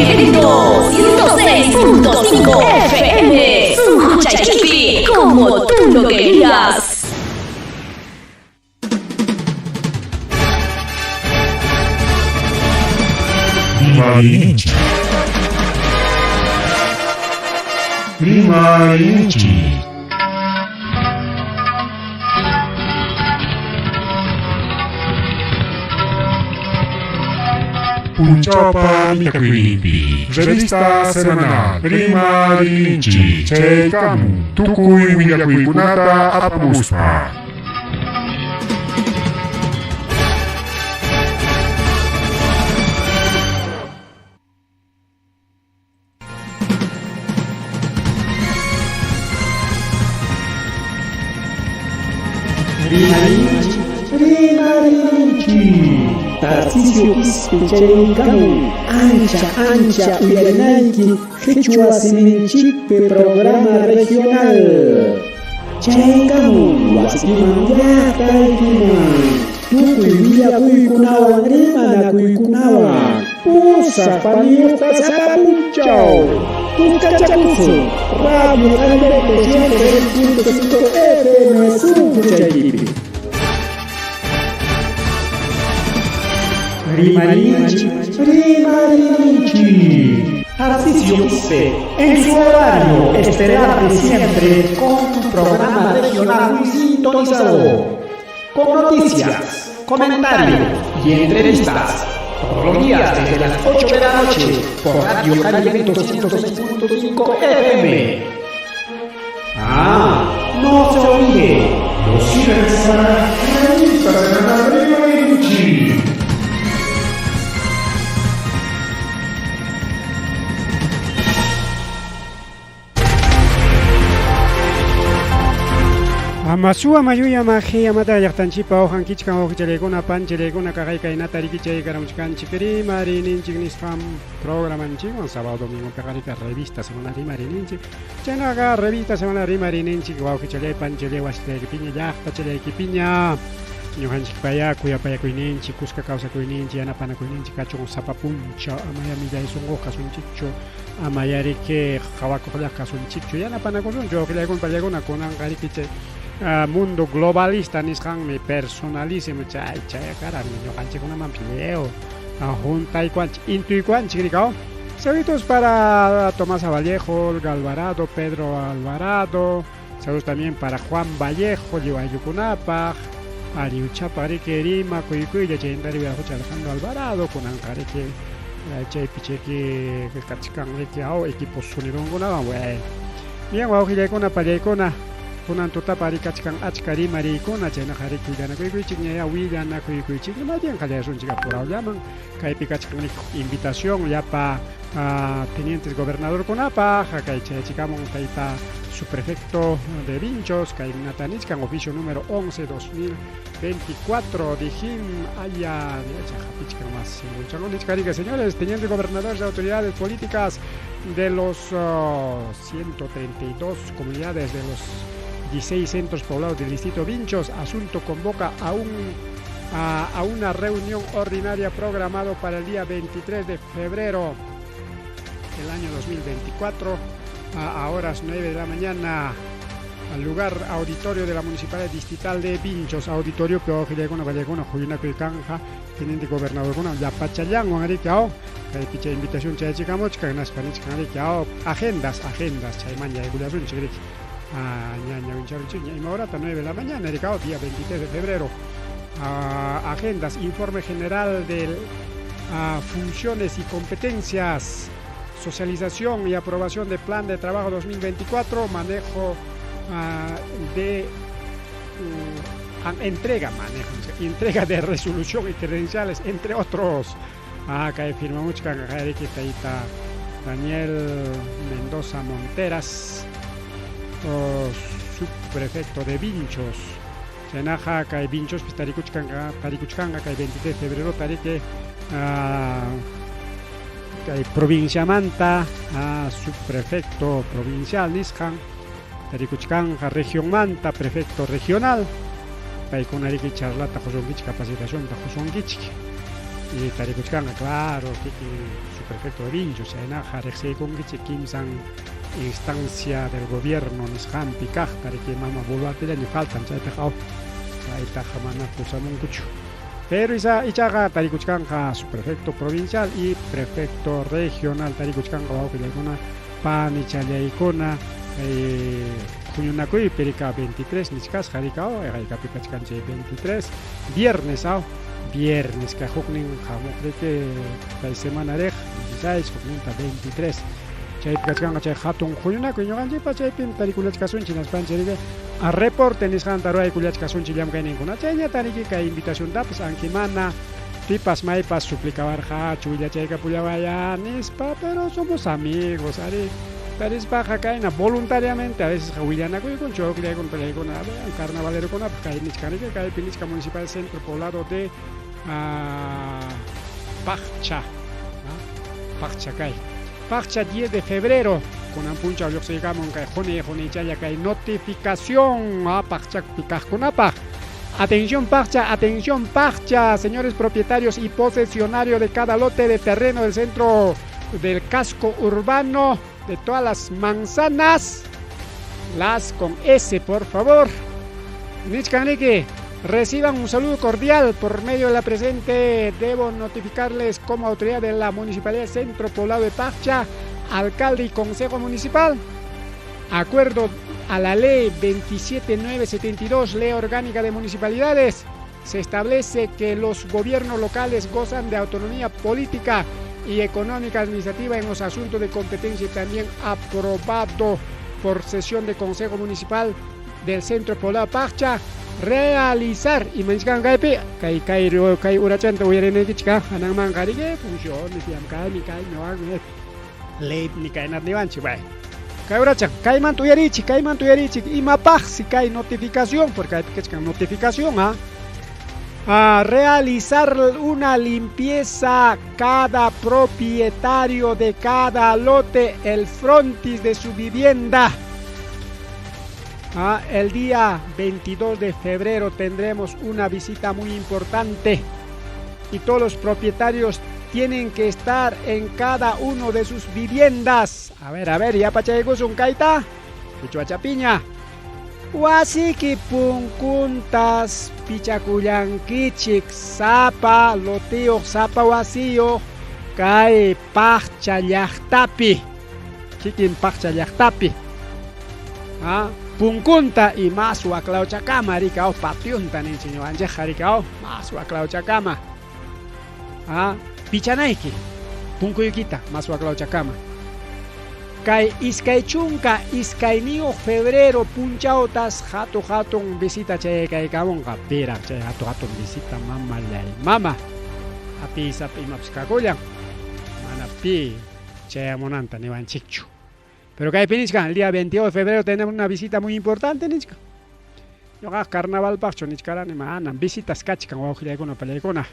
Evento 106.5 FM, Sunquchaykipi, como tú lo querías. Rimarinchi. Rimarinchi. Punchawpa Mikakuyninpi Revista Semanal Rimarinchi Chaykamun Tukuy willakuykunata apamuspa. Rimarinchi, rimarinchi. Tarcisio Quispe chayaykamun ancha ancha uyarinayki qhichwa siminchikpi programa regional. Chayaykamun wasikiman llaqtaykiman tukuy willakuykunawan rimanakuykunawan pusaq paniyuqta sapa punchaw. Kuskachakusun Radio Alberto 106.5 FM sunquchaykipi. Rimarinchi, rimarinchi. Tarcisio Quispe, en su horario estelar de siempre, con tu programa regional muy sintonizado. Con noticias, comentarios y entrevistas. Todos los días desde las 8 de la noche por Radio Cali 106.5 FM. Ah, no se olvide. Los fines de semana, Revista Semanal Rimarinchi. Amasuwa mayuya maji amata llaqtanchikpa uqankichkan uqchalaykuna panchalaykuna kaqay kaynata rikichay karamuchkanchik rimarininchik nisqan programanchikwan sábado domingo piqarika revista semana rimarininchik chaynaqa revista semana rimarininchik wawqichalay panchalay wasichaykipiña llaqtachallaykipiña ñuqanchikpayá kuyapayakuyninchik kuska kawsakuyninchik yanapanakuyninchik kachun sapa punchaw amaya millay sunquq kasunchikchu amayá riki qawakuqlla kasunchikchu yanapanakusunchu wawqillaykuna pallaykuna kunanqa riki chay mundo globalista nisqanmi personalismo chay chayaqarami ñuqanchikkunamanpis lliw juntaykuwanchik intuykuwanchik rikaw. Saluditos para Tomás Vallejo, Olga Alvarado, Pedro Alvarado. Saludos también para Juan Vallejo, lliw ayllukunapaq. Ariuchapa riki rima kuykuylla chayntari viajocha Alejandro Alvarado kunanqa riki chaypi chayki kachkan riki aw equipo sunidunkunawan bueno. Bien wawqillaykuna pallaykuna kunan tutapa rikachkan achka rimariykuna chaynaqa riki willanakuykuychik ñaya willanakuykuychik imallin qallayasunchik apurawllaman kaypi kachkan riki invitación llapa tenientes gobernadorkunapaq kay chayachikamun tayta subprefecto de Vinchos kay natanichkan oficio número 11 2024 dijim aya hapichkan más nichkarika señores tenientes gobernadores de autoridades políticas de los 132 comunidades de los 16 centros poblados del distrito Vinchos asunto convoca a un a una reunión ordinaria programado para el día 23 de febrero del año 2024 a horas 9 de la mañana al lugar auditorio de la Municipalidad Distrital de Vinchos, auditorio Peojilleguna, Valleguna, Juyunaco y Canja, Teniente Gobernador Guna, Yapachayán, Juanariquao, picha invitación chayachikamuchka, naspa nichkan agendas, agendas, chayman yaykullasunchik riki. Ñaña wincharunchik, ima horata 9 de la mañana, ricao, día 23 de febrero. Agendas, informe general de funciones y competencias, socialización y aprobación de plan de trabajo 2024, manejo de entrega, manejo, entrega de resolución y credenciales, entre otros. Acá firma mucho Daniel Mendoza Monteras, subprefecto de Vinchos. Chaynaqa kay Vinchospis tarikuchkanqa tarikuchkanqa kay 23 de febrero tarike kay provinciamanta subprefecto provincial nisqan tarikuchkanqa regionmanta prefecto regional paykuna riki charlata qusunkichik capacitacionta qusunkichik. Y tarikuchkanqa, claro, kikin subprefecto de Vinchos, chaynaqa riqsiykunkichik kimsan instancia del gobierno nisqanpi kaqta, riki mama Boluartellaña faltan chaypiqa, aw, chaytaqa mana pusamunkuchu. Pero isa ichaqa tarikuchkanqa subprefecto provincial y prefecto regional tarikuchkanqa wawqillaykuna, panichallaykuna, kay huñunakuypi rika 23 nichkasqa rika, aw, haykapi kachkan chay 23 viernes, aw, viernes kay huknin hamuq riki kay semana riq 16 hukninta 23 chaypi kachkanqa chay hatun huñunakuy ñuqanchikpas chaypim tarikulachkasunchik hinaspanchik riki reporte nisqanta ruwaykullachkasunchik llamkayninkuna chayñata riki kay invitaciontapas ankimana pipas maypas suplicawarqachu willachaykapullawaya nispa pero somos amigos ari tarispaqa kayna voluntariamente a veces willanakuykunchik wawqillaykuna pallaykuna a ver carnavalerokunapaq kay nichkan riki kaypi nichkan municipal centro poblado de Paqcha Paqcha kay Paqcha 10 de febrero kunan punchaw lluqsiykamun kay quni qunichalla kay notificación Paqchapi kaqkunapaq. Atención Paqcha, atención Paqcha, señores propietarios y posesionarios de cada lote de terreno del centro del casco urbano de todas las manzanas, las con S, por favor. Nichkan riki, reciban un saludo cordial por medio de la presente. Debo notificarles como autoridad de la Municipalidad Centro Poblado de Paccha, alcalde y consejo municipal, acuerdo a la ley 27972, ley orgánica de municipalidades, se establece que los gobiernos locales gozan de autonomía política y económica administrativa en los asuntos de competencia y también aprobado por sesión de Consejo Municipal del Centro Poblado Paccha, realizar y manchkan kaypi kay kay kay urachanta uyarinaykichik hananmanqa riki funciones llamkaymi kaymi wakmi ley ni kaynata niwanchik bueno kay urachan kaymanta uyarichik kaymanta uyarichik imapaqsi kay notificación porque kaypi kachkan notificación a a realizar una limpieza cada propietario de cada lote el frontis de su vivienda. Ah, el día 22 de febrero tendremos una visita muy importante y todos los propietarios tienen que estar en cada uno de sus viviendas. A ver, ya pachaykusun kayta. Qichwachapiña. Wasiki punkuntas pichakullankichik sapa lotiyuq sapa wasiyuq kay Paqcha llaqtapi. Kikin Paqcha llaqtapi. Ah, punkunta y mas waklawchakama rikaw pationta ninchik ñuqanchikqa rikaw mas waklawchakama. Ah, pichanayki punkuykita mas waklawchakama. Kay 22 febrero punchawtas hatu hatun visita chayaykamunqa piraq chay hatu hatun visita mamallay mama apiysapa imapas kakullan mana pi chayamunanta niwanchikchu. Pero kaypi nichkan el día 22 de febrero tenemos una visita muy importante nichkan. Ñuqaqa carnavalpaqchu nichkarani manam visitas kachkan wawqillaykuna pallaykuna.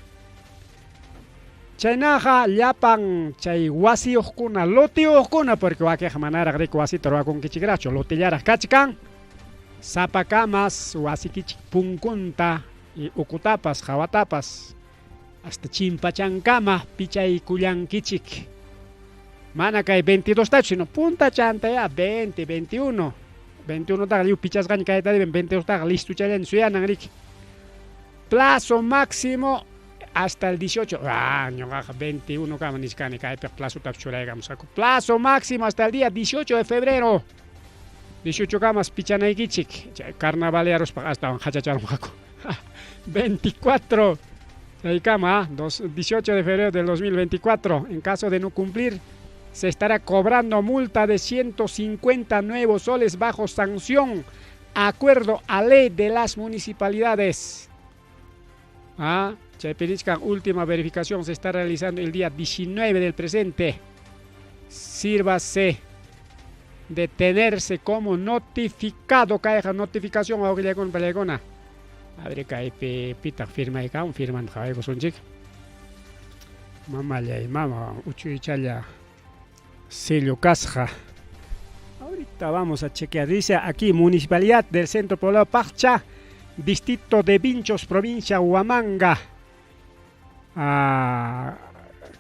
Chaynaqa llapan chay wasiyuqkuna lotiyuqkuna porque wakiqa manaraq riki wasita ruwakunkichikrachu lotillaraq kachkan sapakamas wasikichik punkunta y ukutapas hawatapas hasta chimpachankama pichaykullankichik. Mana kay 22 tachu sino punta chanta ya 20, 21. 21 taqa lliw pichasqaña kayta deben 22 taqa listuchallaña suyanan riki. Plazo máximo hasta el 18. Ah, ñuqaqa 21 kama nichkani kaypiq plazotapas churaykamusqaku. Plazo máximo hasta el día 18 de febrero. 18 kamas pichanaykichik. Chay carnavalearuspaq astawan hachacharunqaku. 24. Chaykama, 18 de febrero del 2024. En caso de no cumplir, se estará cobrando multa de 150 nuevos soles bajo sanción, acuerdo a ley de las municipalidades. Ah, chaypi nichkan última verificación se está realizando el día 19 del presente. Sírvase de tenerse como notificado, kayqa notificación wawqillaykuna pallaykuna. A ver, kaypi pitaq firmaykamun firmanta qhawaykusunchik. Mamallay mama uchuychalla sello kasqa. Ahorita vamos a chequear. Dice aquí, Municipalidad del Centro Poblado Paccha, Distrito de Vinchos, provincia Huamanga. Ah,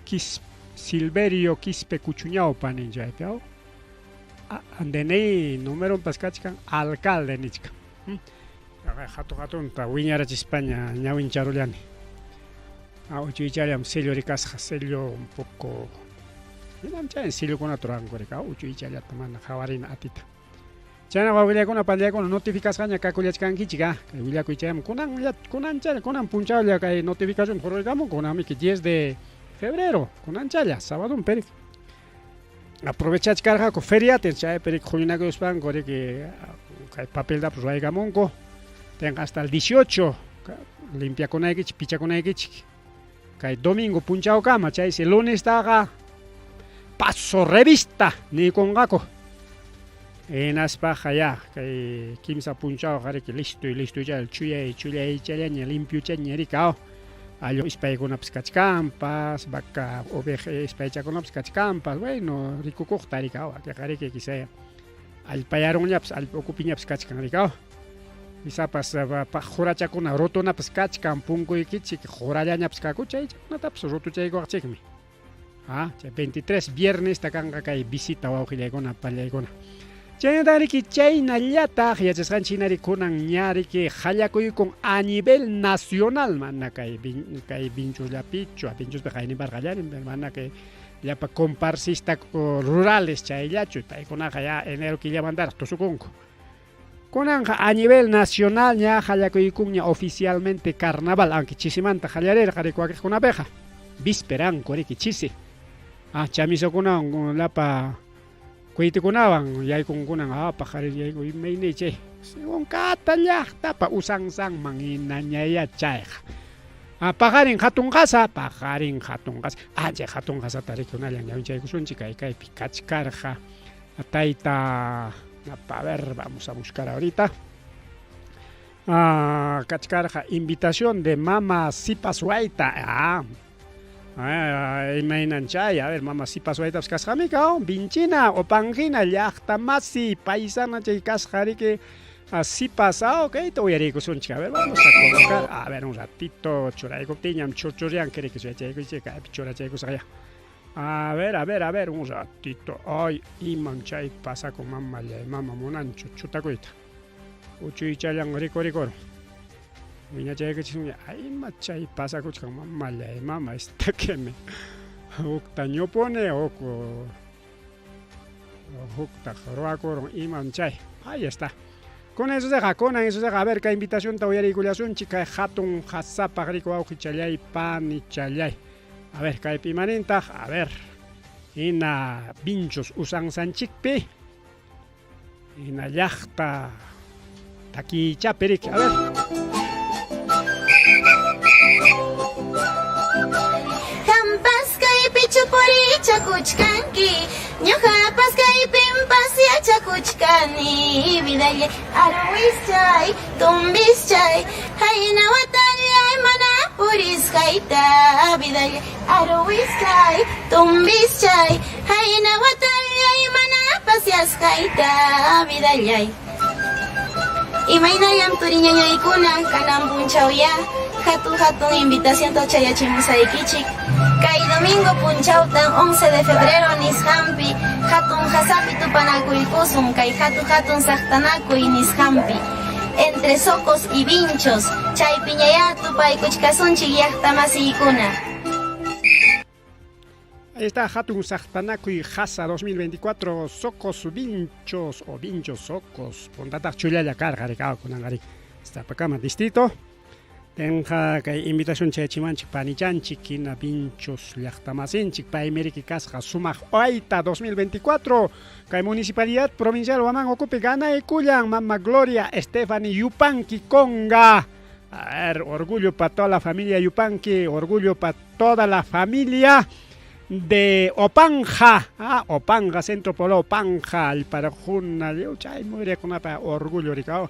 Quis, Silverio Quispe Cuchuñaupa nin chaypi aw. DNI numeronpas kachkan alcalde nichkan. Hatu hatunta wiñarachispaña ñawincharullani. Uchuychallam sello rikasqa, sello un poco hinam chay sellokunata ruranku rika, uchuychallata mana qhawarina atita. Chayna wawqillaykuna panllaykuna notificasqaña kakullachkankichik ah, kay willakuy chayamun kunanlla kunanchalla kunan punchawlla kay notificación hurquykamun kunanmiki 10 de febrero kunanchalla sabadun perik aprovechachkarqaku feriatin chaypi riki huñunakuyuspanku riki kay papeltapas ruwaykamunku tenqa hasta el 18 limpiakunaykichik pichakunaykichik kay domingo punchawkama chaysi lunestaqa paso revista niykunqaku hinaspaqa ya kay kimsa punchawqa riki listo listo chuyay chuyaychallaña limpiochaña riki aw Allu ispaykunapas kachkanpas, vaca, oveja ispaychakunapas kachkanpas, bueno, rikukuqta rikaw, wakiqa riki quizá allpayarunñapas, allpa ukupiñapas kachkan rikaw. Quizapas qurachakuna rutunapas kachkan punkuykichik qurallañapas kaku chaychakunatapas rutuchaykuwaqchikmi. Ah, chay 23 viernesta kanqa kay visita wawqillaykuna pallaykuna. Chaynata riki chaynallataq yachasqanchik hina riki kunan ña riki qallakuykun a nivel nacional mana kay kay Vinchusllapichu, Vinchuspi qayninpar qallarin, pero mana kay llapa comparsista rurales chayllachu, paykunaqa ya enero killamantaraq tusukunku. Kunanqa a nivel nacional ña qallakuykunña oficialmente carnaval, aunque chisimanta qallarirqa riki wakiqkunapiqa. Vísperanku riki chisi. Ah, chamisokunawan llapa Kuytikunawan yaykunkunan ah paqarin yayku imayna chay según kata llaqtapa usansanman hinañayá chayqa. Ah, paqarin hatun qasa, paqarin hatun qasa. Ah, chay hatun qasata rikunallan ñawinchaykusunchik kay kaypi kachkarqa tayta a ver, vamos a buscar ahorita. Ah, kachkarqa invitación de mama Sipas Wayta. Ah, Imaynan chay? A ver, mama sipas waytapas kasqami kaw, Vinchina, Opanjina, llaqta masi, paisana chay kasqa riki sipas, ah, ok, uyariykusunchik. A ver, vamos a colocar, a ver, un ratito, churaykuptinñam churchuryanki riki, suyachaykuchik, kaypi churachaykusaq ya. A ver, a ver, a ver, un ratito. Ay, imam chay pasakun mamallay, mama munanchu chutakuyta. Uchuychallan rikurikurun. Wiñachaykuchismi, ay ima chay pasakuchkan mamallay, mama, esta que me hukta ñupuni, huk hukta ruwakurun, imam chay. Ahí está. Kunan isusiqa, kunan isusiqa, a ver, kay invitacionta uyariykullasunchik, kay hatun qasapaq riku wawqichallay, panichallay. A ver, kaypi imanintaq, a ver, hina Vinchos usansanchikpi. Hina llaqta takiychapi riki, a ver. Qampas kaypichu purichakuchkanki, ñuqapas kaypimpas yachakuchkani. Vidallay arwischay, tumbischay, hayna watallay mana purisqayta. Vidallay arwischay, tumbischay, hayna watallay mana paseasqayta. Vidallay. Imaynallam turiñañaykuna kanan punchawyá hatun hatun invitacionta chayachimusaykichik. Kay domingo punchawtan 11 de febrero nisqanpi hatun qasapi tupanakuykusun kay hatu hatun saqtanakuy nisqanpi. Entre Socos y Vinchos, chaypiñayá tupaykuchkasunchik llaqtamasiykuna. Ahí está Hatun Saqtanakuy Jasa 2024 Socos Vinchos o Vinchos Socos puntataq chullalla karqa rikaw kunanqa rik Zapacama distrito tenqa kay invitación chayachimanchik panichanchik hina Vinchos llaqtamasinchik paymi riki kasqa sumaq Ayta 2024 kay Municipalidad Provincial Huamán ukupi ganaykullan Mama Gloria Stephanie Yupanqui Conga. A ver, orgullo para toda la familia Yupanqui, orgullo para toda la familia de Opanja, ah, Opanja, Centro Polo Opanja, Alparajuna, chay muriakunapa orgullo rikao,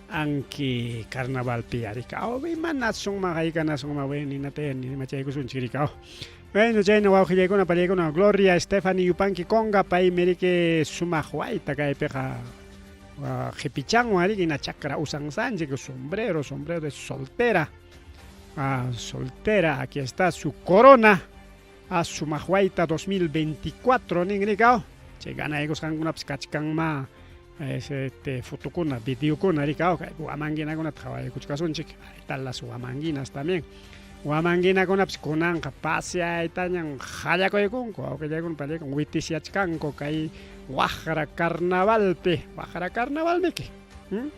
anki carnavalpi arikao, imana suma haykana suma bueno, ninate ni machaykusunchik rikao. Bueno, chayna wawqillaykuna pallaykuna, Gloria Stephanie Yupanqui Conga, paymi riki sumaq wayta kaypiqa qhipichanwan riki, hina chakra usansanchik, sombrero, sombrero de soltera. Ah, soltera, aquí está su corona. A sumaq wayta 2024 nin rikaw. Chay ganaykusqankunapas kachkanma este fotokuna, videokuna rikaw. Kay wamanguinakunata qhawaykuchkasunchik. Ahí están las huamanguinas también. Huamanguinakunapas kunanqa paseaytañan qallakuykunku, wawqillaykuna pallaykuna witisyachkanku kay waqra carnavalpi, waqra carnavalmiki. ¿Mm?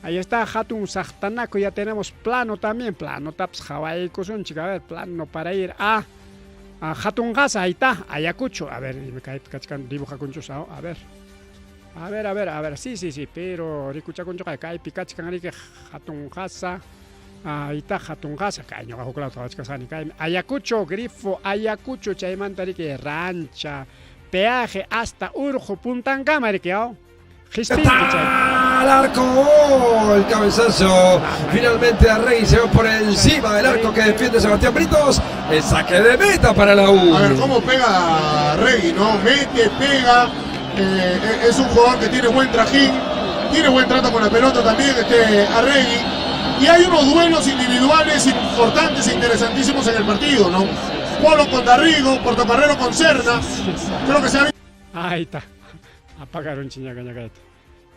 Ahí está Hatun Saqtanaku, ya tenemos plano también, planotapas qhawaykusunchik, a ver, plano para ir a Hatun Qasa, ahí está, Ayacucho, a ver, kaypi kachkan dibujakunchus, a ver. A ver, a ver, a ver, sí, sí, sí, pero rikuchakunchuqa kaypi kachkan riki Hatun Qasa, ahí está Hatun Qasa, kay ñuqa huk lado qhawachkasqani, kaymi Ayacucho, grifo Ayacucho, chaymanta riki rancha, peaje hasta Urqu puntankama riki, aw. Al arco, oh, el cabezazo. Finalmente Arregui se va por encima del arco que defiende Sebastián Britos. El saque de meta para la U. A ver, cómo pega Arregui, ¿no? Mete, pega. Es un jugador que tiene buen trajín, tiene buen trato con la pelota también, Arregui. Y hay unos duelos individuales importantes e interesantísimos en el partido, ¿no? Polo con Darrigo, Portocarrero con Serna. Creo que se ha Ahí está. Apagaron chiñacañacayta.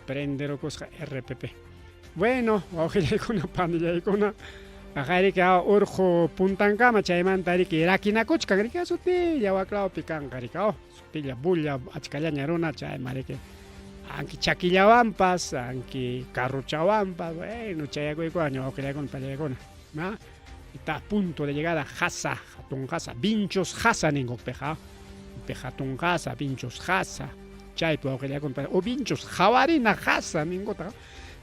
Prenderukusqa RPP. Bueno, wawqillaykuna, panillaykuna. Aqariki urqu puntankama chaymanta riki rakinakuchkan riki sutilla waklawpi kanqa riki sutilla bulla achkallaña runa chayma riki anki chakillawanpas anki carruchawanpas bueno chayakuykuna wawqillaykuna pallaykuna ¿no? Está a punto de llegar a Jasa, Hatun Jasa, Vinchos Jasa ninku peja, Hatun Jasa, Vinchos Jasa, chaypi wawqillaykuna o Vinchos Jawarina Jasa ninkuta,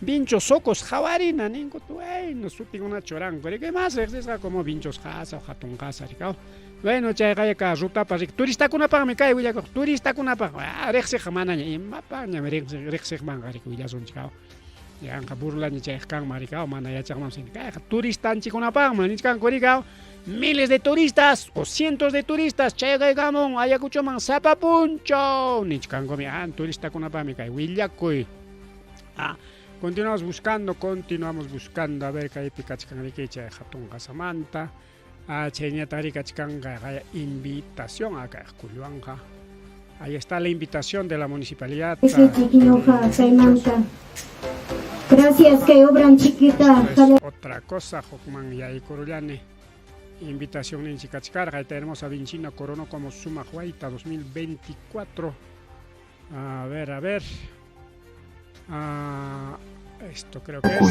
Vinchos Socos Jawarina ninkuta, bueno, sutikuna churanku, riki más riqsisqa como Vinchos Jasa o Hatun Jasa rikaw. Bueno, chayqa rutapa rik turistakunapaqmi kay willakuq, turistakunapaq, riqsiqqa manaña imapaqñam riqsiqmanqa riki willasunchik. Yanqa burlaña chayqa kanman rikaw, mana yachaqman kayqa turistanchikunapaqman nichkanku rikaw, miles de turistas o cientos de turistas chayaykamun Ayacuchoman sapa punchaw nichkankumi, turistakunapaqmi kay willakuy. Continuamos buscando, a ver kaypi kachkan riki chay Hatun Qasamanta. Chayñataq riki kachkanqa invitación acá Kulluanja. Ahí está la invitación de la municipalidad. Gracias, que obran chiquita. Otra cosa, Jokman Yaykurullani. Invitación en Chicachcarga. Ahí tenemos a Vinchina Coronó como Suma Huayta 2024. A ver, a ver. Esto creo que es.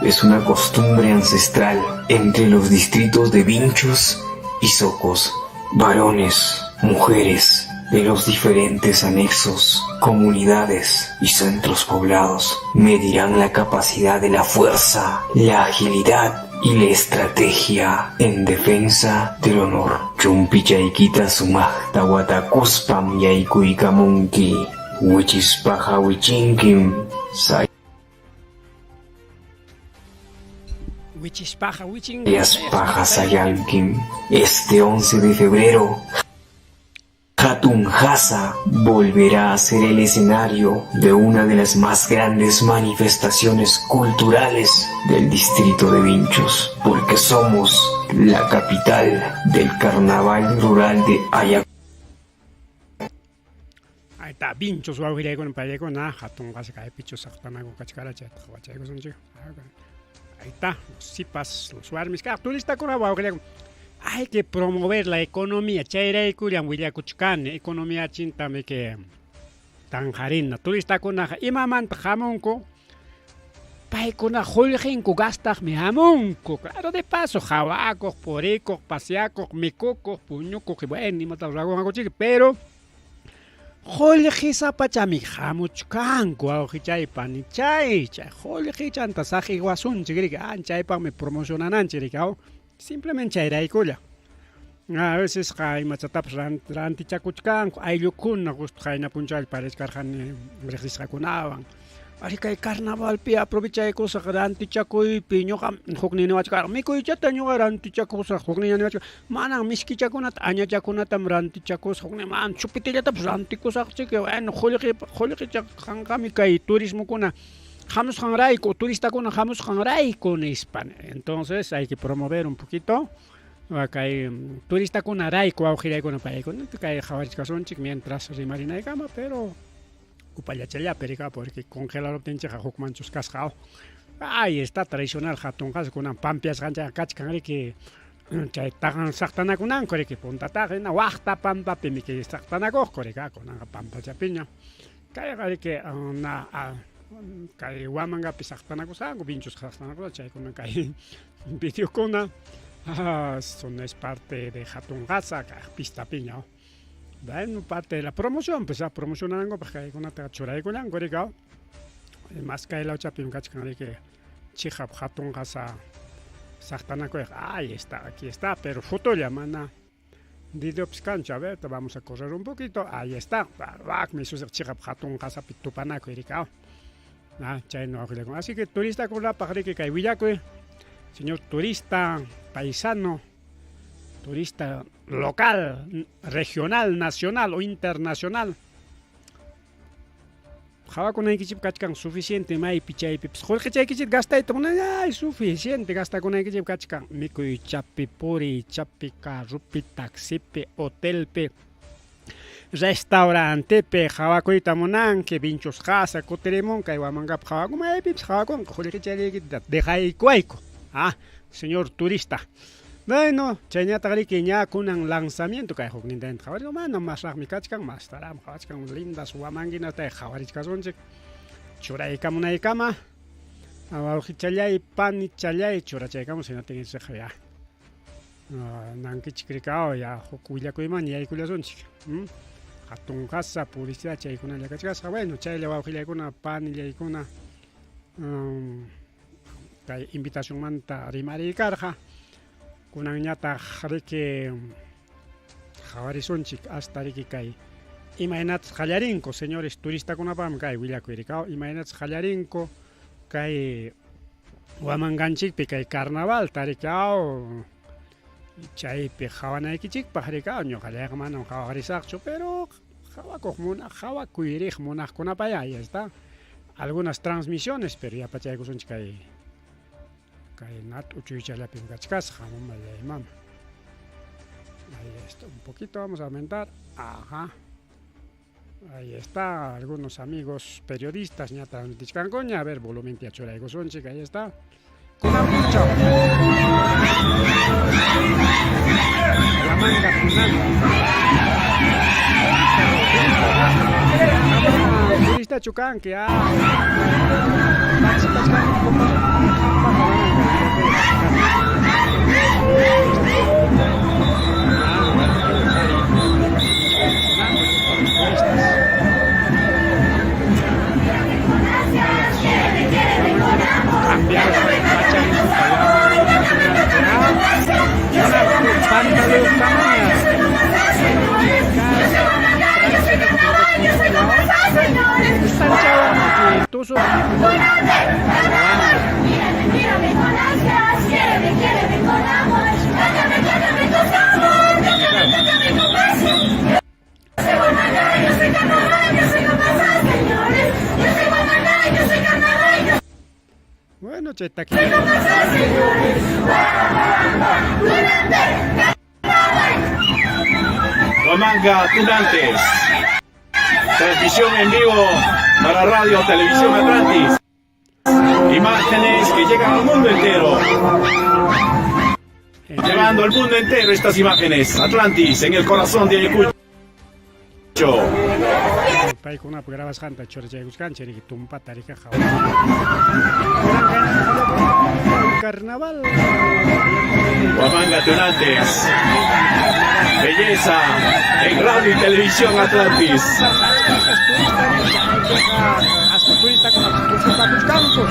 Es una costumbre ancestral entre los distritos de Vinchos y Socos. Varones, mujeres de los diferentes anexos, comunidades y centros poblados medirán la capacidad de la fuerza, la agilidad y la estrategia en defensa del honor. Chumpichaykita sumaqta watakuspam yaykuykamunki, wichispaqa wichinkim, sayaspaqa sayankim. Este 11 de febrero, Hatun Jasa volverá a ser el escenario de una de las más grandes manifestaciones culturales del distrito de Vinchos, porque somos la capital del carnaval rural de Ayacucho. Ahí está, Vinchos, wawqillaykuna, pallaykuna, Hatun Jasa kaypichu saqtanaku kachkara chayta qhawachaykusunchik. Ahí está, los zipas, los warmis, turistakuna wawqillaykuna. Hay que promover la economía. Chayraykullam willakuchkani, economía chintami que tanjarina. Turistakunaqa imamanta hamunku, paykuna qullqinku gastaqmi hamunku. Claro, de paso, hawakuq, purikuq, paseakuq, mikukuq, puñukuq, bueno, imatapas ruwakunqakuchik, pero qullqisapachami hamuchkanku, wawqichay, panichay, chay qullqichanta saqiwasunchik, riki, chaypaqmi promocionananchik, riki, simplemente chayraykulla. A veces imachatapas rantichakuchkanku, ayllukuna justo qayna punchawlla parechkarqani riqsisqakunawan. Ari kay carnavalpi aprovechaykusaq rantichakuypi, ñuqa huknin niwachkarqa, mikuychata ñuqa rantichakusaq, huknin niwachkarqa, manan miskichakunata, añachakunatam rantichakusaq, huknin man chupitillatapas rantikusaqchik, bueno, qullqicha kanqami kay turismokuna. Hamusqanrayku, turistakuna hamusqanrayku nispa. Entonces hay que promover un poquito kay turistakunarayku wawqillaykuna paykuna kay qhawarichkasunchik mientras rimarinaykama, pero upallachallapi rika porque congelaruptinchikqa hukmanchus kasqa. Ahí está tradicional hatun qasa kunan pampiasqanchikqa kachkan riki chay taqan saqtanakunanku riki puntataqa hina waqta pampapi miki saqtanakuqku riki kunanqa pampachapiña. Kayqa riki na kay Huamangapi saqtanakusqanku, Vinchosqa saqtanakusqanku chaykuna kay videokuna son es parte de hatun qasa kaq pistapiña. Bueno, parte de la promoción, pues promocionanankupaq kaykunata churaykullanku riki. Mas kay lawchapim kachkan riki chiqap hatun qasa saqtanakuyqa. Ahí está, aquí está, pero fotolla mana videopis kanchu. A ver, vamos a correr un poquito. Ahí está. Wakmi susiq chiqap hatun qasapi tupanakuy riki. Ah, chayno wawqillakuna. Así que turistakunapaq riki kay willakuy. Señor turista, paisano, turista local, regional, nacional o internacional. Qhawakunaykichik kachkan suficiente maypi chaypipas qullqichaykichik gastayta munay suficiente gastakunaykichik kachkan mikuy chapi, puriy chapi, carropi, taxipi, hotelpi, restaurantepi qhawakuyta munanki Vinchos qasa kutirimun kay Huamangapi qhawakun maypipas qhawakunqa qullqichallaykita dejaykuwayku ah señor turista. Bueno, chayñataq riki ña kunan lanzamiento kay hukninta qhawarin mana masraqmi kachkan mastaraqmi qhawachkan lindas huamanguinata qhawarichkasunchik churaykamunaykama wawqichallay panichallay churachaykamus hinatin ya nankichik rikao ya huk willakuyman yaykullasunchik hatun qasa publicidad chaykunalla kachkasqa. Bueno, chaylla wawqillaykuna panillaykuna kay invitacionmanta rimariykarqa kunanñataq riki qhawarisunchik hasta riki kay imaynatas qallarinku señores turistakunapaqmi kay willakuy rikaw imaynatas qallarinku kay Huamanganchikpi kay carnavalta rikaw chaypi qhawanaykichikpaq rikaw ñuqallayqa manam qhawaqrisaqchu pero qhawakuq munaq qhawakuyriq munaqkunapaya ahí está algunas transmisiones pero yapachaykusunchik kay kay nat uchuychallapim kachkasqa mamallay mama. Ahí está, un poquito vamos a aumentar. Ajá. Ahí está, algunos amigos periodistas ña transmitichkankuña. A ver, volumen churaykusunchik, ahí está. Kunan punchaw. Huamanga Tunante. Turistachu kanki, ah. Bueno, cheta aquí. Huamanga Tunantes. Transmisión en vivo para Radio Televisión Atlantis. Imágenes que llegan al mundo entero. Llevando al mundo entero estas imágenes. Atlantis en el corazón de Ayacucho. Paykunapa grabasqanta churachaykusqanchik riki tumpata rikaqa. Carnaval. Huamanga Tunantes. Belleza en Radio y Televisión Atlantis. Hasta turista con los campos.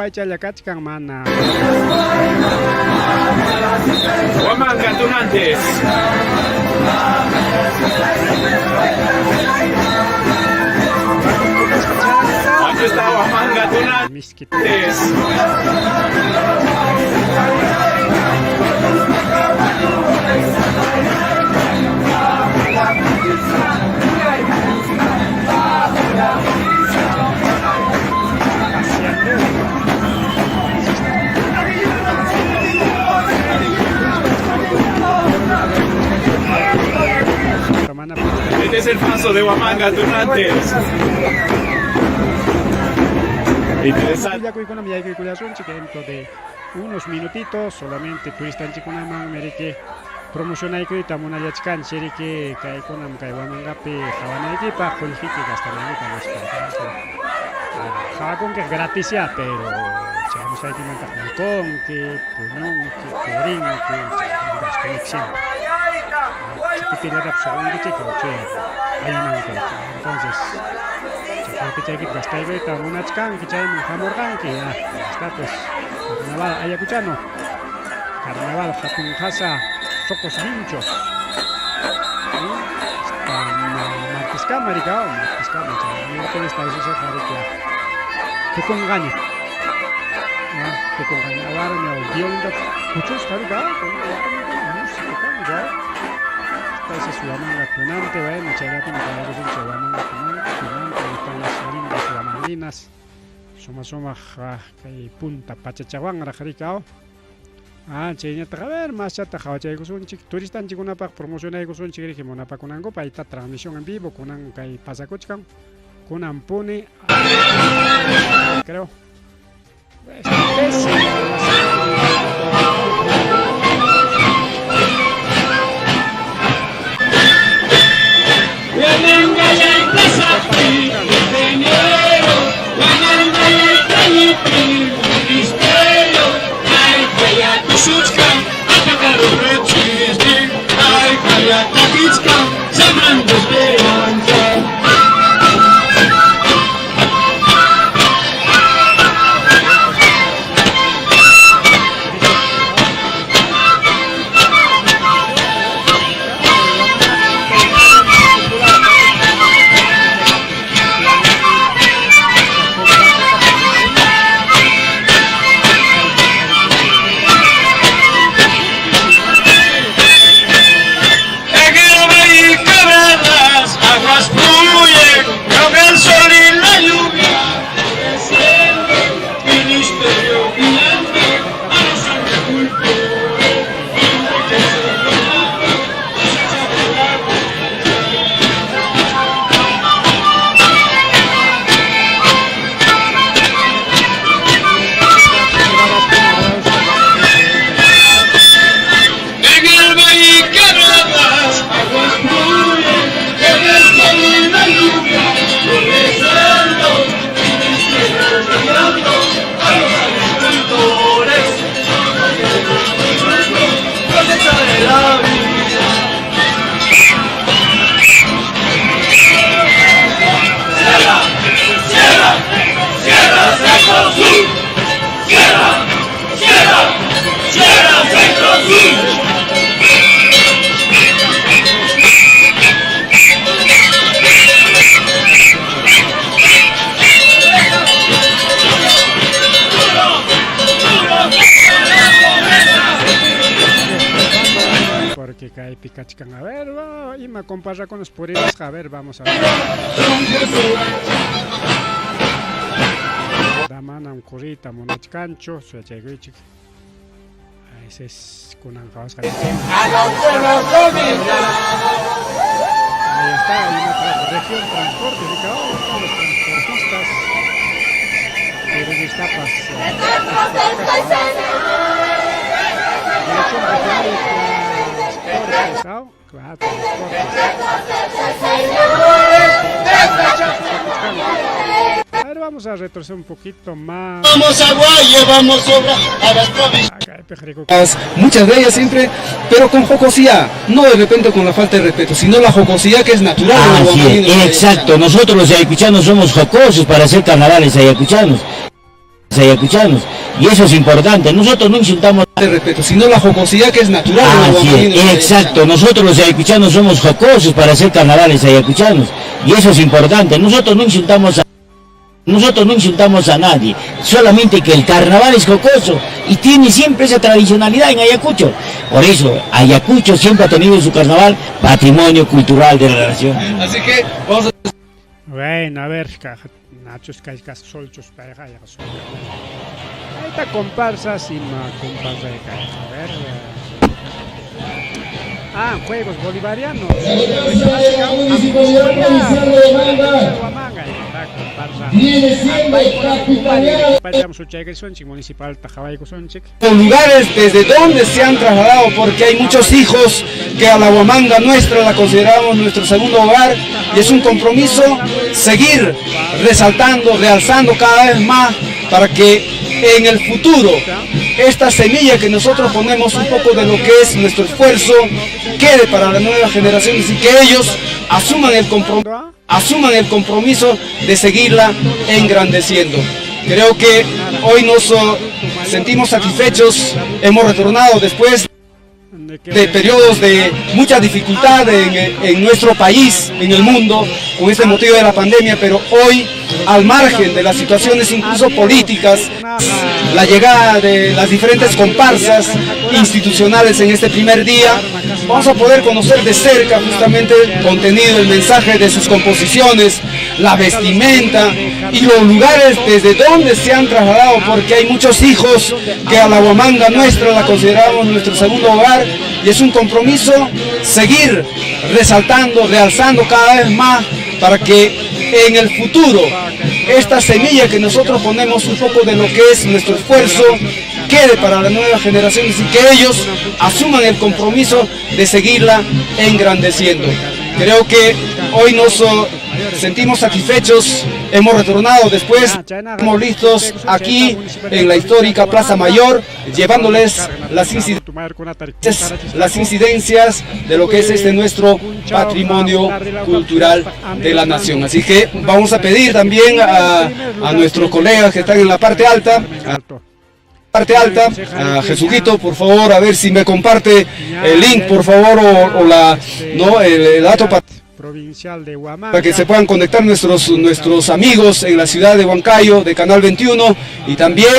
aychalla kachkan mana. Huamanga Tunantes. Aquí está Huamanga Tunantes. Este es el paso de Huamanga Tunantes. Interesante. Dentro de unos minutitos solamente turistanchikkunaman miriki promocionaykuyta munallachkanchik riki kaykunam kay Huamangapi qhawanaykipaq qullqiyki gastanaykipaq nispa. Qhawakunki gratis ya, pero chayamusqaykimantaq mikhunki, puñunki, purinki, chaykunam gastoyki siempre. Chipipillatapas suqunkichik chay ayunanki. Entonces chay qullqichaykita gastaykuyta munachkanki chayman hamurqanki ya está pues carnaval ayacuchano. Carnaval hatun qhasa Socos Vinchos. Hasta martiskama rikaw, martiskama chay miércoles taysusqa riki tukunqaña. Tukunqaña awarña violinta kuchusqa rikaw, música kan rikaw. Esta es Huamanga Tunante, bueno, chayllapi qallakusunchik Huamanga Tunante, Tunante, ahí están las lindas huamanguinas. Suma sumaq kay punta pachachawanraq rikaw. Ah, chayñataq a ver, maschata qhawachaykusunchik turistanchikkunapaq promocionaykusunchik riki munapakunankupaq ahí está transmisión en vivo kunan kay pasakuchkan kunanpuni creo. Porque kaypi kachkan. A ver, va, ima comparrakunas purisqa. A ver, vamos a ver. Manam kuriyta munachkanchu, suyachaykuychik. Ese es kunan qhawasqa. Ahí está, hay una región transporte, rikaw, los transportistas. Periodistapas. Dirección Regional de Transportes, ¿no? Claro, transportes. A ver, vamos a retroceder un poquito más. Vamos agua, llevamos obra a las provincias. Muchas de ellas siempre, pero con jocosidad, no de repente con la falta de respeto, sino la jocosidad que es natural. Así es, exacto, nosotros los ayacuchanos somos jocosos para hacer carnavales ayacuchanos. Ayacuchanos. Y eso es importante. Nosotros no insultamos. De respeto, sino la jocosidad que es natural. Así es, exacto. Nosotros los ayacuchanos somos jocosos para hacer carnavales ayacuchanos. Y eso es importante. Nosotros no insultamos a. Nosotros no insultamos a nadie, solamente que el carnaval es jocoso y tiene siempre esa tradicionalidad en Ayacucho. Por eso, Ayacucho siempre ha tenido en su carnaval patrimonio cultural de la nación. Así que vamos a... Bueno, a ver, nachus kachkas solchus payqa ayqa sol. Ahí comparsas ima comparsa a ver. Ah, Juegos Bolivarianos. Lugares desde donde se han trasladado, porque hay muchos hijos que a la Huamanga nuestra la consideramos nuestro segundo hogar, y es un compromiso seguir resaltando, realzando cada vez más para que en el futuro esta semilla que nosotros ponemos un poco de lo que es nuestro esfuerzo quede para las nuevas generaciones y que ellos asuman el compromiso, asuman el compromiso de seguirla engrandeciendo. Creo que hoy nos sentimos satisfechos, hemos retornado después de periodos de mucha dificultad en nuestro país, en el mundo, con este motivo de la pandemia, pero hoy, al margen de las situaciones incluso políticas, la llegada de las diferentes comparsas institucionales en este primer día, vamos a poder conocer de cerca justamente el contenido, el mensaje de sus composiciones, la vestimenta y los lugares desde donde se han trasladado, porque hay muchos hijos que a la Huamanga nuestra la consideramos nuestro segundo hogar, y es un compromiso seguir resaltando, realzando cada vez más para que en el futuro esta semilla que nosotros ponemos un poco de lo que es nuestro esfuerzo quede para las nuevas generaciones y que ellos asuman el compromiso de seguirla engrandeciendo. Creo que hoy nos sentimos satisfechos, hemos retornado después, estamos listos aquí en la histórica Plaza Mayor, llevándoles las incidencias de lo que es este nuestro patrimonio cultural de la nación. Así que vamos a pedir también a nuestros colegas que están en la parte alta, a Jesuquito, por favor, a ver si me comparte el link, por favor, o la, no, el dato provincial de Huamanga, para que se puedan conectar nuestros amigos en la ciudad de Huancayo, de Canal 21, y también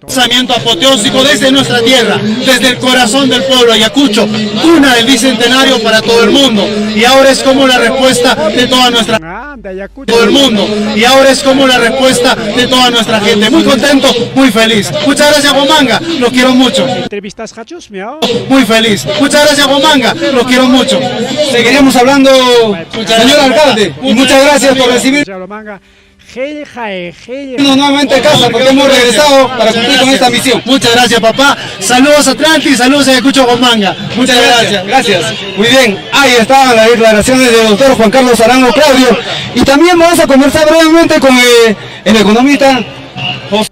lanzamiento apoteósico desde nuestra tierra, desde el corazón del pueblo Ayacucho, cuna del bicentenario para todo el mundo. Y ahora es como la respuesta de toda nuestra todo el mundo. Y ahora es como la respuesta de toda nuestra gente. Muy contento, muy feliz. Muchas gracias, Huamanga, los quiero mucho. Entrevistas Muy feliz. Muchas gracias, Huamanga, los quiero mucho. Seguiremos hablando, señor alcalde, y muchas gracias por recibir nuevamente a casa, porque hemos regresado para cumplir con esta misión. Muchas gracias, papá. Saludos a Atlantis, saludos a Ayacucho Huamanga. Muchas gracias. Gracias. Muy bien, ahí estaban las declaraciones del doctor Juan Carlos Arango Claudio. Y también vamos a conversar brevemente con el economista José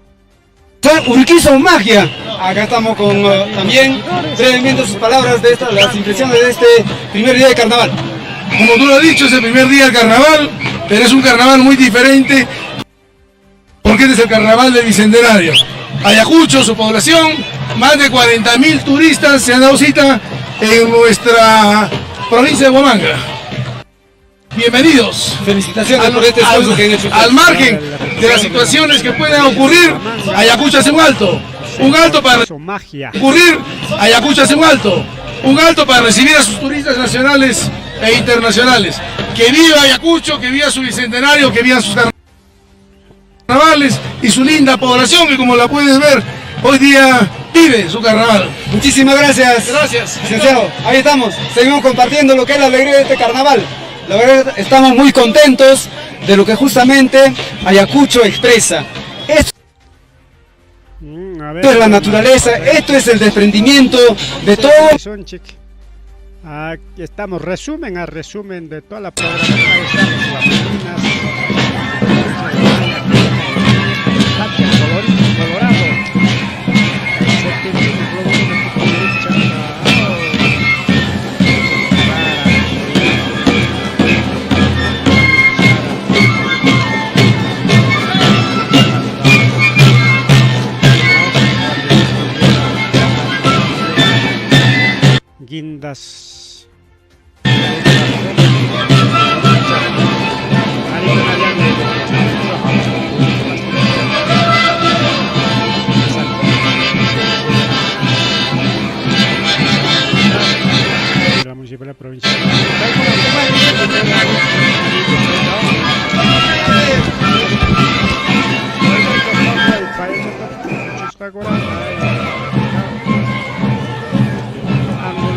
Urquizo Magia. Acá estamos con también brevemente sus palabras de estas, las impresiones de este primer día de carnaval. Como tú lo has dicho, es el primer día del carnaval, pero es un carnaval muy diferente porque este es el carnaval del Bicentenario. Ayacucho, su población, más de 40.000 turistas se han dado cita en nuestra provincia de Huamanga. Bienvenidos. Felicitaciones por este esfuerzo que han hecho. Al margen de las situaciones que puedan ocurrir, Ayacucho hace un alto. Un alto para ocurrir, Ayacucho hace un alto. Un alto para recibir a sus turistas nacionales e internacionales. Que viva Ayacucho, que viva su bicentenario, que viva sus carnavales y su linda población, que como la puedes ver, hoy día vive su carnaval. Muchísimas gracias. Gracias. Licenciado, ahí estamos. Seguimos compartiendo lo que es la alegría de este carnaval. La verdad, estamos muy contentos de lo que justamente Ayacucho expresa. Esto es la naturaleza, esto es el desprendimiento de todo. Aquí estamos, resumen a resumen de toda la programación. Ahí están Colorado. Leyendas. La municipalidad provincial.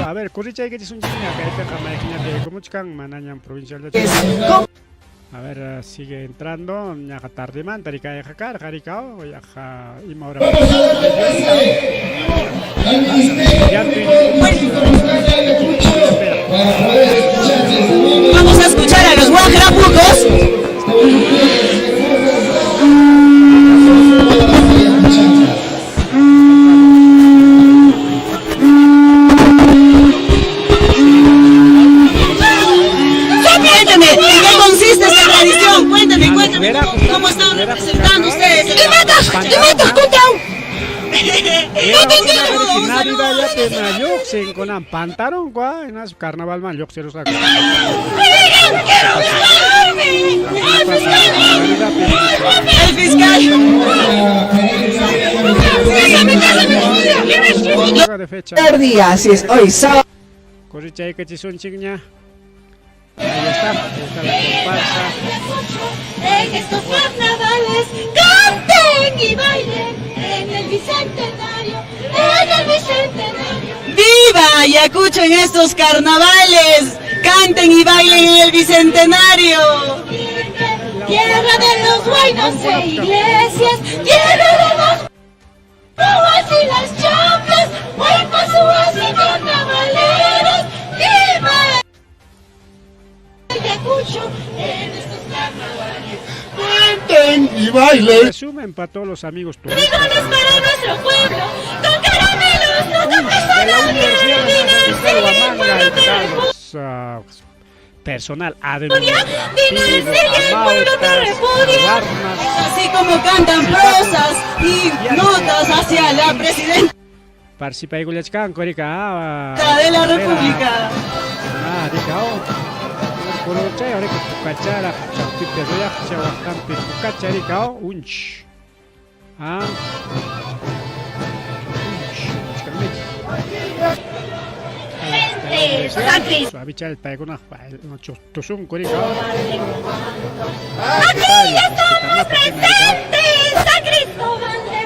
A ver, kurrichaykichisunchikña kaypiqa mayqiñapi yaykumuchkan manañam provincial A ver, eh, sigue entrando ñaqa tardemanta rikayqa karqa rikao yaqa ima hora Vamos a escuchar a los guajrapucos. Cuéntame, ¿en qué consiste esta tradición? Cuéntame, cuéntame, ¿cómo están representando ustedes? Lluqsin kunan pantarunku hinas carnavalman lluqsirusqaku. El fiscal. De fecha. Día, así es, hoy sábado. Corrichaykachisunchikña. Ahí está, ahí está la comparsa. En estos carnavales canten y bailen en el bicentenario, en el bicentenario. ¡Viva Ayacucho en estos carnavales! ¡Canten y bailen en el bicentenario! Tierra de los guaynos e iglesias, tierra de los púas y las chocas, huaypas, y carnavaleros, ¡viva Ayacucho en estos carnavales! Cuenten y bailen. Resumen para todos los amigos turistas. Frijoles para nuestro pueblo, con caramelos, no toques a De la nadie, Universidad Dinarcilla, de el Huamanga pueblo y te todos los, personal administrativo, Dinarcilla, el pueblo te amautas, repudia. armas. Así como cantan prosas y notas hacia la presidenta Participaykullachkanku rika ah, de la República. Ah, rika oh. Kuruchay rika pukachara chawpipi ruyaqcha waqtanpi pukacha rika oh unch. Ah. Unch. Chkamich. Suavichal paykuna tusunku rika oh. Aquí ya estamos presentes, San Cristóbal de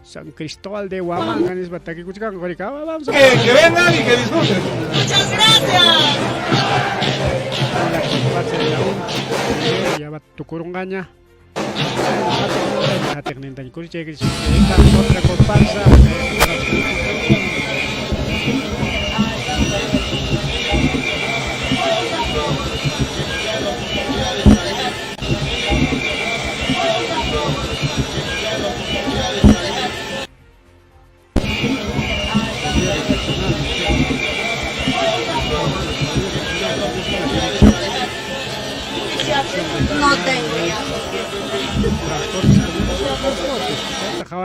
San Cristóbal de Huamanga nispa takikuchkanku rika oh, vamos a Que, que vengan y que disfruten. Muchas gracias. La comparsa de la UNCH, ya va tukurungaña. Otra comparsa. No tengo ya. No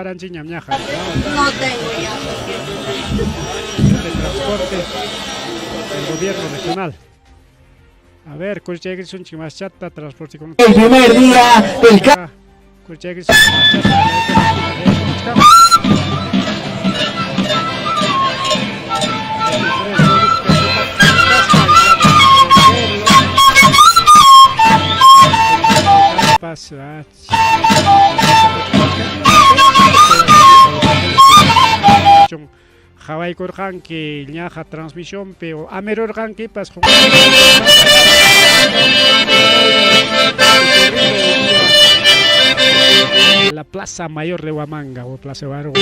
No tengo ya. De transporte del gobierno regional. A ver, chata, transporte con El primer día del ca- Hawaykurqanki ñaqa transmisionpi o amirurqankipas La Plaza Mayor de Huamanga o Plaza Barro.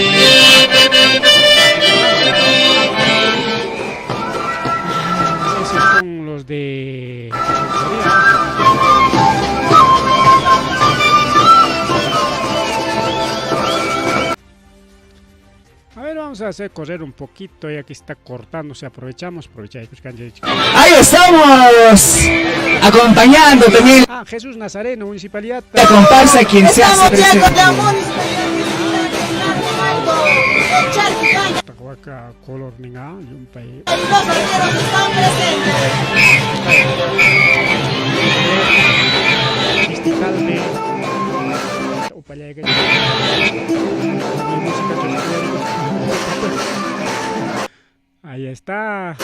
Esos son los de A ver, vamos a hacer correr un poquito, ya que está cortándose, aprovechamos, aprovechamos. Ahí estamos, acompañando también Ah, Jesús Nazareno, Municipalidad. la comparsa quien se hace Estamos ya con presente. la municipalidad de Charquicaña. Waka colornin ah, llumpay. Los arqueros están presentes. Distrital de upallaykacha. Música Ahí está.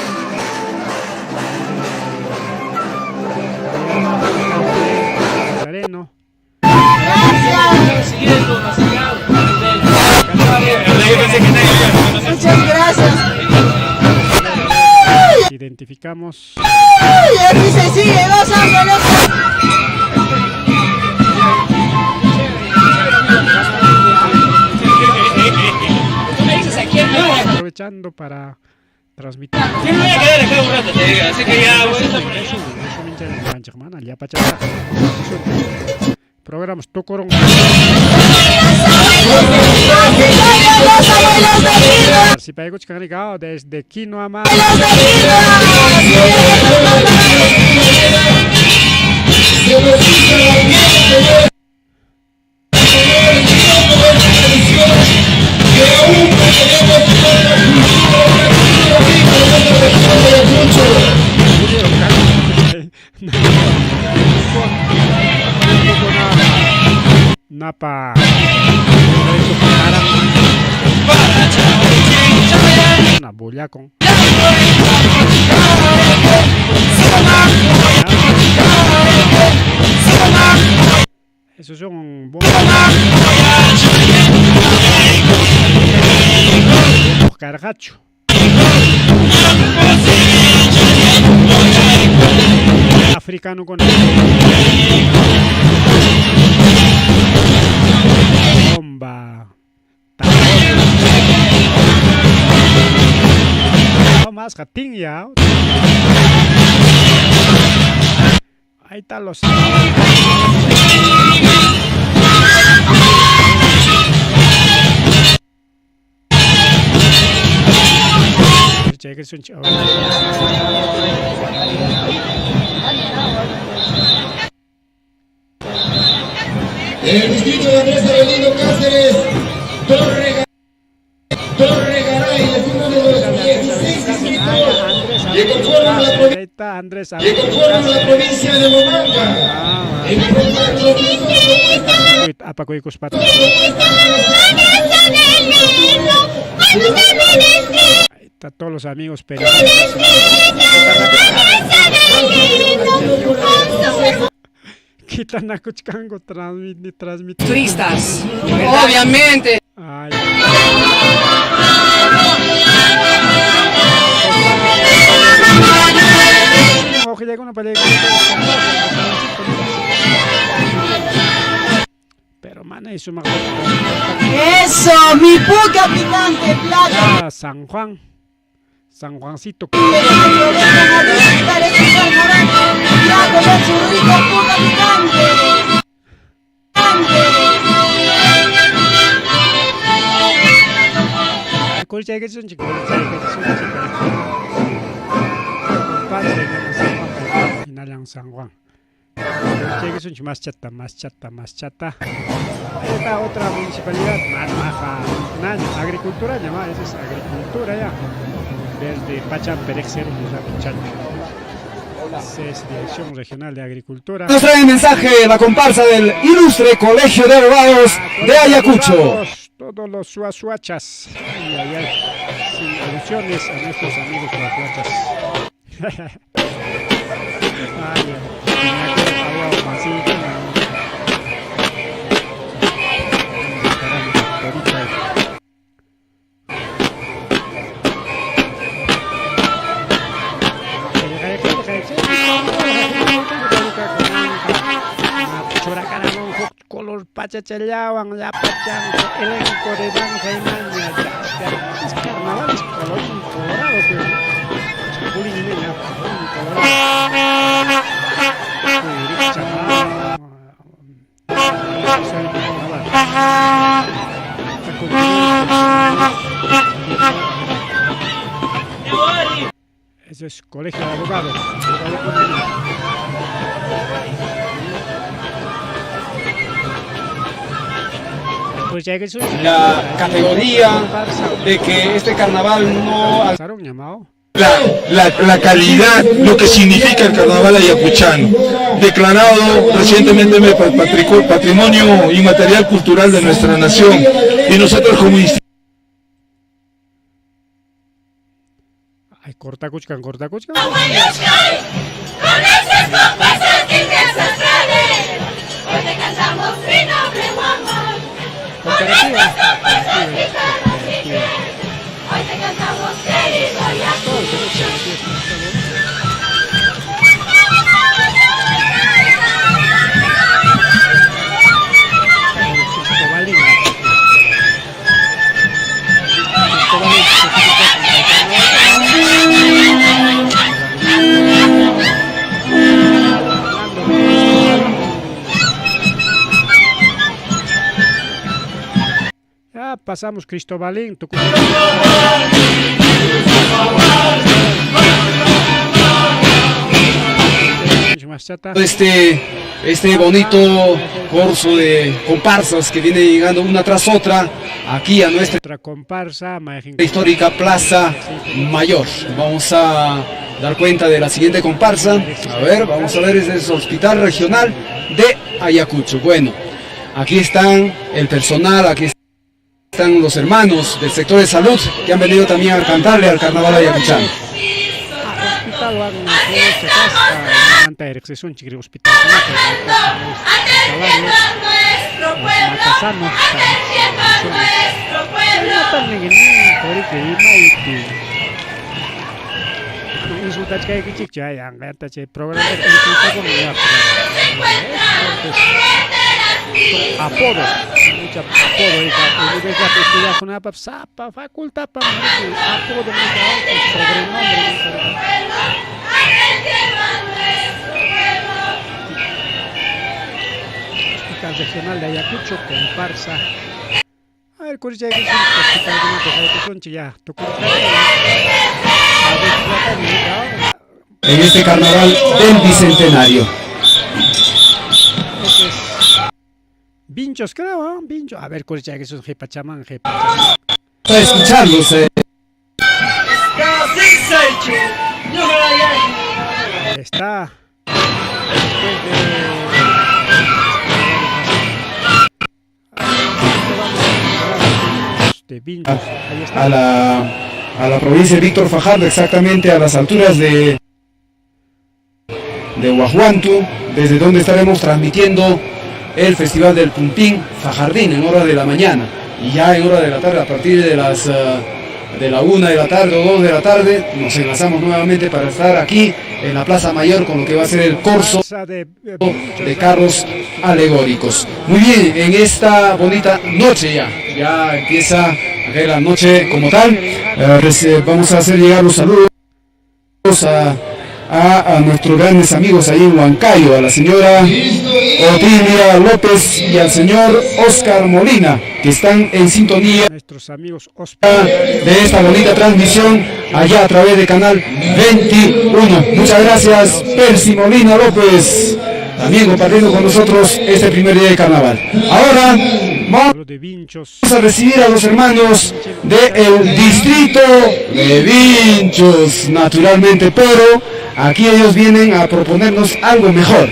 Sereno. Gracias. Muchas gracias. Identificamos. Y aquí se sigue gozando los. Aprovechando para transmitir. Sí, me voy a quedar acá un rato, te digo, así que ya voy a Programas Tocoron. Los abuelos de Quinoa. Si desde Quinoa. Napa. Una bullacon. Esos son buenos cargacho. Africano con bomba. Más jatín ya. Ahí están los. El distrito de Andrés Avelino Cáceres, Torregaray, es uno de los 16 distritos que conforman la, que conforman la provincia de Huamanga. En Ahí está todos los amigos pero Kitanakuchkango transmite transmite. Turistas, obviamente. Ay. Pero mana eso Eso, mi puca picante, plata. Ah, San Juan. San Juancito. Que vengan a disfrutar este carnaval y a comer su rico puca picante. San Juan. Más chata, más chata, más chata. Ahí está otra municipalidad, más baja. Agricultura llamada, esa es agricultura ya. Desde Pachán Perexer, es Dirección Regional de Agricultura. Nos trae mensaje la comparsa del Ilustre Colegio de Abogados de Ayacucho. Todos los suazuachas. Ay, ay, ay. Sin alusiones a nuestros amigos suazuachas. Ay, Color pachachallawan, llapachanco, elenco de danza y maña, es carnaval, es colorín colorado, pues. Chapulín y meña, colorín colorado. Eso es colegio de abogados. La categoría de que este carnaval no... La calidad, lo que significa el carnaval ayacuchano, declarado recientemente patrimonio inmaterial cultural de nuestra nación, y nosotros como institución. Ay, cortakuchkan, cortakuchkan. Ya pasamos Cristobalín, Este bonito corso de comparsas que viene llegando una tras otra aquí a nuestra otra comparsa, histórica Plaza Mayor. Vamos a dar cuenta de la siguiente comparsa. A ver, vamos a ver, es el Hospital Regional de Ayacucho. Bueno, aquí están el personal, aquí están los hermanos del sector de salud que han venido también a cantarle al carnaval ayacuchano. Apodo, mucha apodo, universidad sapa, facultad, apodo, sobrenombre. Hospital Regional de Ayacucho, comparsa. A ver, en este carnaval del Bicentenario. Vinchos, creo, ¿eh? Vincho. A ver, que es un jepachaman, jepachaman. Para escucharlos. Está. Después de Vinchos. Ahí está. A la provincia de Víctor Fajardo, exactamente a las alturas de Huajuantu, desde donde estaremos transmitiendo el Festival del Pumpín Fajardín en hora de la mañana, y ya en hora de la tarde, a partir de las de la 1 de la tarde o 2 de la tarde, nos enlazamos nuevamente para estar aquí en la Plaza Mayor con lo que va a ser el corso de carros alegóricos. Muy bien, en esta bonita noche ya empieza a caer la noche como tal. Vamos a hacer llegar los saludos a nuestros grandes amigos ahí en Huancayo, a la señora Otilia López y al señor Oscar Molina, que están en sintonía nuestros amigos de esta bonita transmisión allá a través de Canal 21. Muchas gracias, Percy Molina López, también compartiendo con nosotros este primer día de carnaval. Ahora vamos a recibir a los hermanos del distrito de Vinchos, naturalmente, pero aquí ellos vienen a proponernos algo mejor.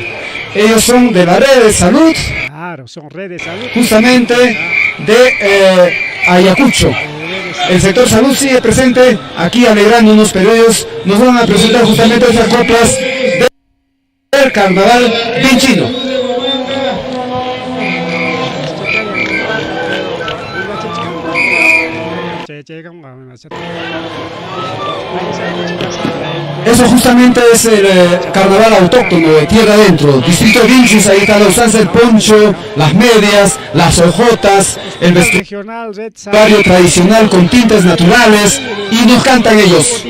Ellos son de la red de salud. Claro, son red de salud. Justamente de Ayacucho. El sector salud sigue presente aquí alegrándonos, pero ellos nos van a presentar justamente esas coplas del carnaval vinchino. Eso justamente es el carnaval autóctono de tierra adentro, distrito de Vinchos. Ahí está la usanza del poncho, las medias, las ojotas, el vestuario tradicional con tintes naturales, y nos cantan ellos.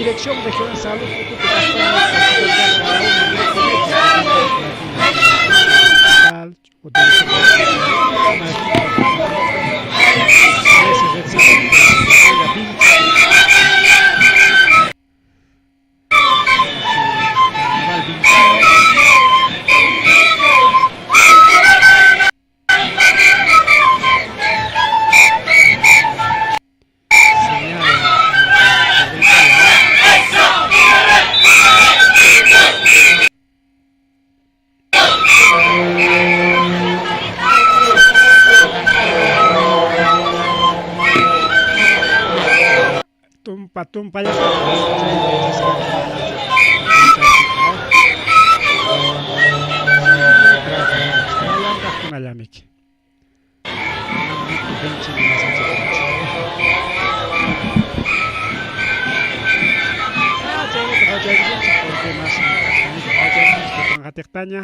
Tumpa tumpa. Llamkaqkunallamiki. Qatiqtaña.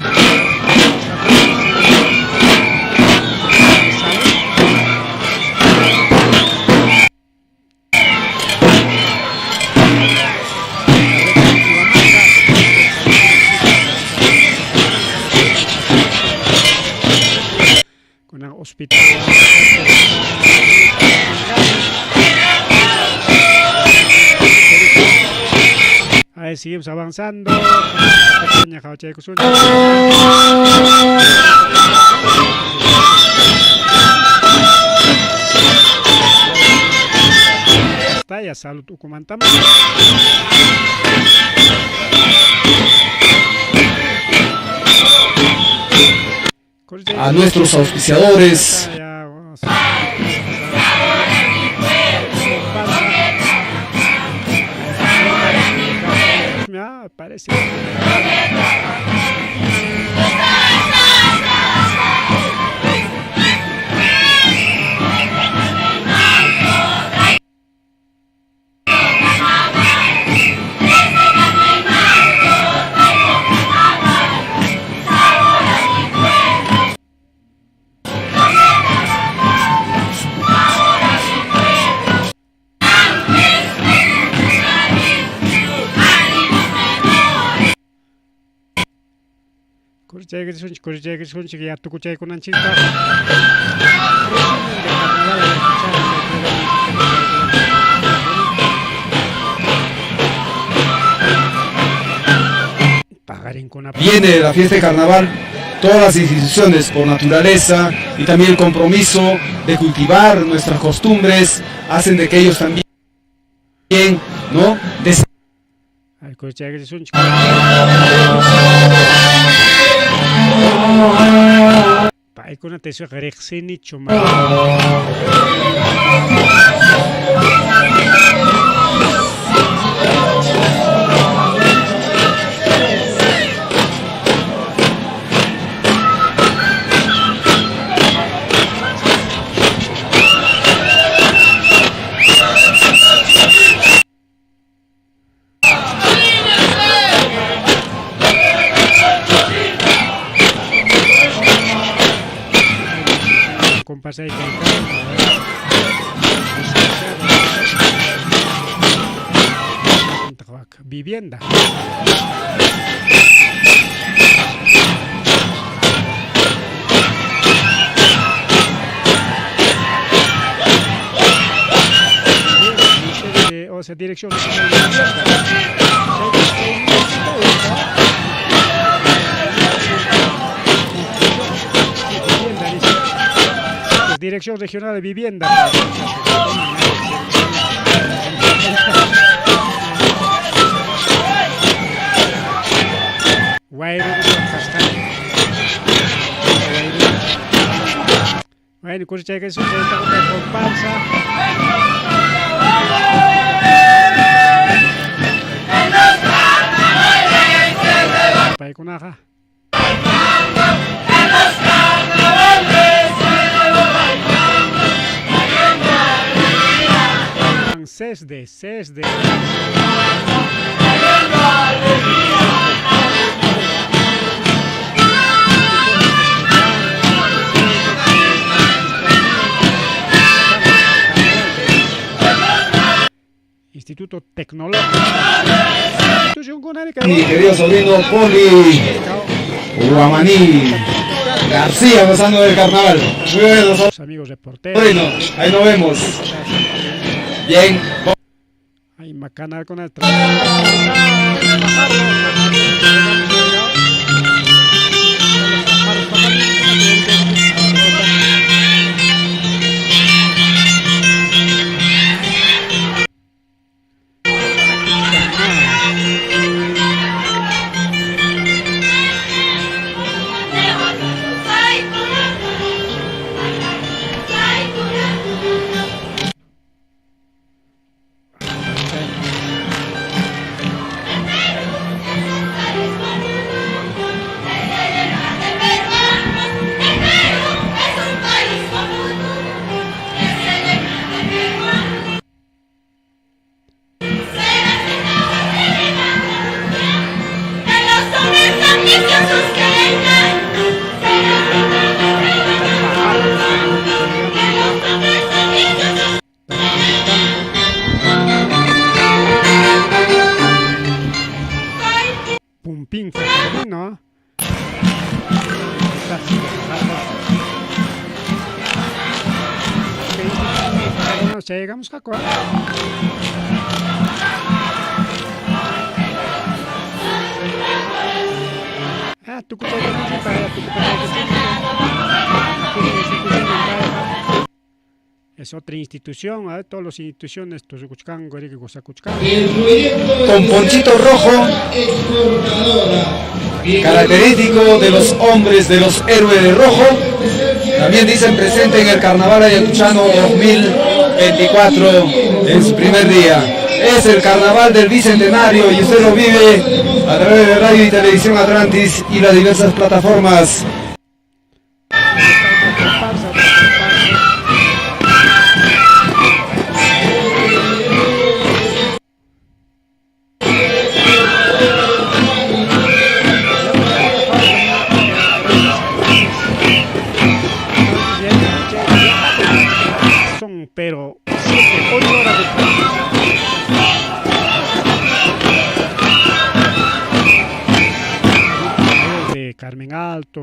Kunan hospital. Ahí seguimos avanzando. Taya salud ukumantama. A nuestros auspiciadores. Ya, parece. Kurchaykisunchik ya tukuchaykunanchikpaq. Viene la fiesta de carnaval, todas las instituciones por naturaleza y también el compromiso de cultivar nuestras costumbres hacen de que ellos también, ¿no? Paykunata isuqa riqsinichu. Compasay Vivienda. O sea, dirección. Dirección Regional de Vivienda. Bueno, comparsa. Paykunaqa. CESDE, CESDE. Instituto Tecnológico. Mi querido sobrino Poli Guamaní García, pasando del carnaval. Muy bueno, amigos reporteros. Bueno, ahí nos vemos. Bien. Ahí macana con el Chaygamusqaku. Ah, Es otra institución, a ver, todas las instituciones, Con ponchito rojo, característico de los hombres de los héroes de rojo, también dicen presente en el Carnaval Ayacuchano 2024 en su primer día. Es el Carnaval del Bicentenario y usted lo vive a través de Radio y Televisión Atlantis y las diversas plataformas. Son, pero 7, 8 horas de de Carmen Alto.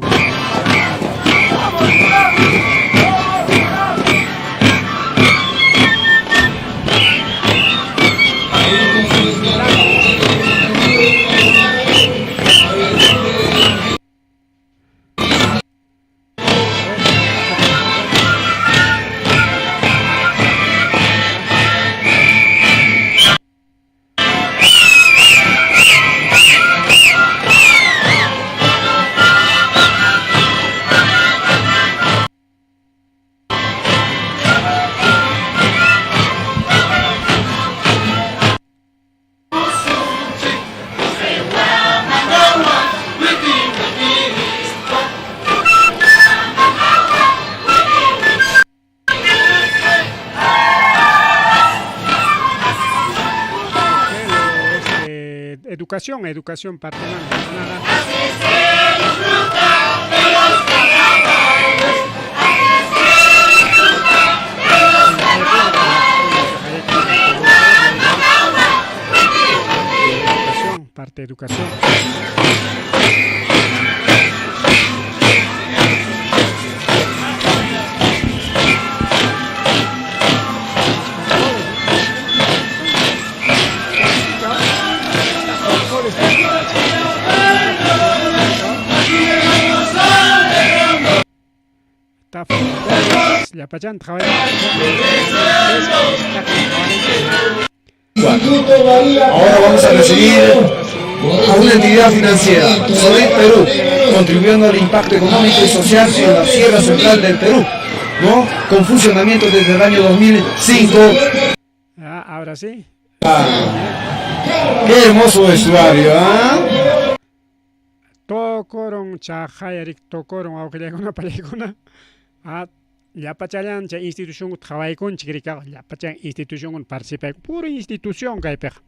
Educación, educación parte nada. Educación, parte educación. Ahora vamos a recibir a una entidad financiera, Solid Perú, contribuyendo al impacto económico y social en la Sierra Central del Perú, ¿no? Con funcionamiento desde el año 2005. Ah, ahora sí. Ah, qué hermoso vestuario, ¿ah? ¿eh? Tocoron, chajayarik, tocoron, auqillakuna, pallaykuna. Ah, llapachallan chay institución qhawaykunchik rikaqa llapachan institución participayku puro institución kaypiqa.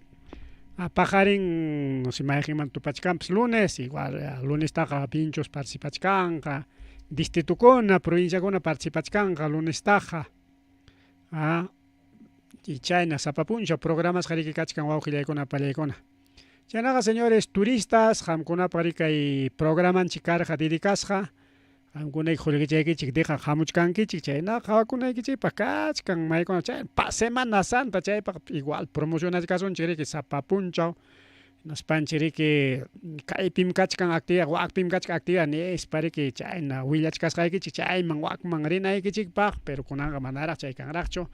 Paqarin no sé mayqinman tupachkanpas lunes igual lunestaqa pinchos participachkanqa distritukuna provinciakuna participachkanqa lunestaqa. Ah, y chayna sapa punchaw programasqa riki kachkan wawqillaykuna pallaykuna. Chaynaqa señores turistas qamkunapaq riki kay programanchik karqa dedicasqa qamkunayki qullqichaykichik deqa hamuchkankichik chaynaqa qhawakunaykichikpaq kachkan maykuna chay pa Semana Santa chaypaq igual promocionachkasunchik riki sapa punchaw hinaspanchik riki kaypim kachkan actividad wakpim kachkan actividad nispa riki chayna willachkasqaykichik chayman wakman rinaykichikpaq pero kunanqa manaraq chay kanraqchu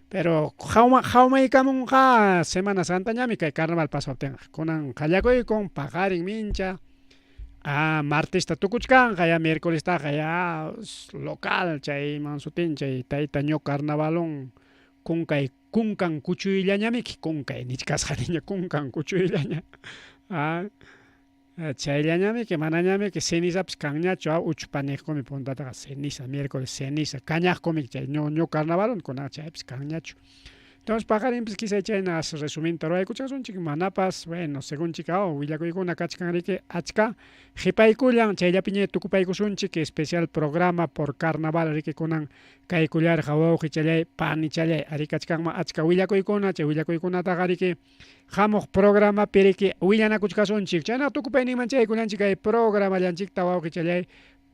pero qhawmaykamunqa Semana Santañami kay carnaval pasaptinqa kunan qallakuykun paqarin mincha. Ah, martesta tukuchkanqa ya miércolestaqa ya local chayman sutin chay tayta ño carnavalón kunkay kunkan kuchuyllañamiki kunkay nichkasqaniña kunkan kuchuyllaña ah chayllañamiki manañamiki cenizapas kanñachu ah uchpa niqkumi puntataqa ceniza miércoles ceniza kañaqkumi chay ño ño carnavalón kunan chaypis kanñachu. Entonces paqarinpis quizá chayna resuminta ruwaykuchasunchik manapas bueno según chika willakuykuna kachkan riki achka qhipaykullan chayllapiña tukupaykusunchik especial programa por carnaval riki kunan kaykullarqa wawqichallay panichallay ari kachkanman achka willakuykuna chay willakuykunataqa riki hamuq programapi riki willanakuchkasunchik chayna tukupayninman chaykullanchik kay programallanchikta wawqichallay.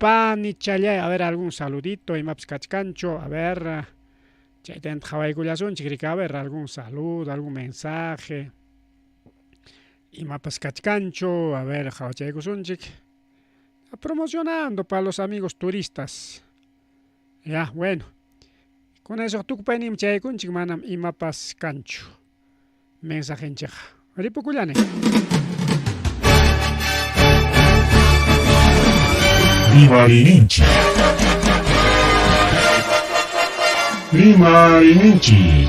Panichallay, a ver algún saludito, imapas kachkanchu, a ver, chayta qhawaykullasunchik, riki, a ver, algún saludo, algún mensaje, imapas kachkanchu, a ver, qhawachaykusunchik. Promocionando para los amigos turistas. Ya, bueno. Con eso tukupayninmi chaykunchik, manam imapas kanchu. Mensajenchikqa. Ripukullani. Rimarininchik. Rimarininchik.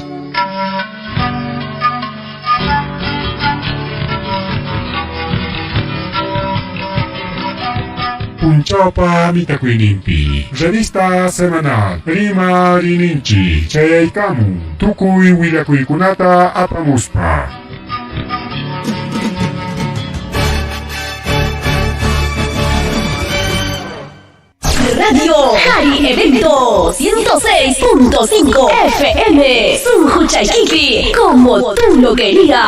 Punchawpa mitakuyninpi. Revista semanal Rimarininchik chayaykamun tukuy willakuykunata apamuspa. Radio Jari Evento 106.5 FM. Sunjuchaykipi, como tú lo querías.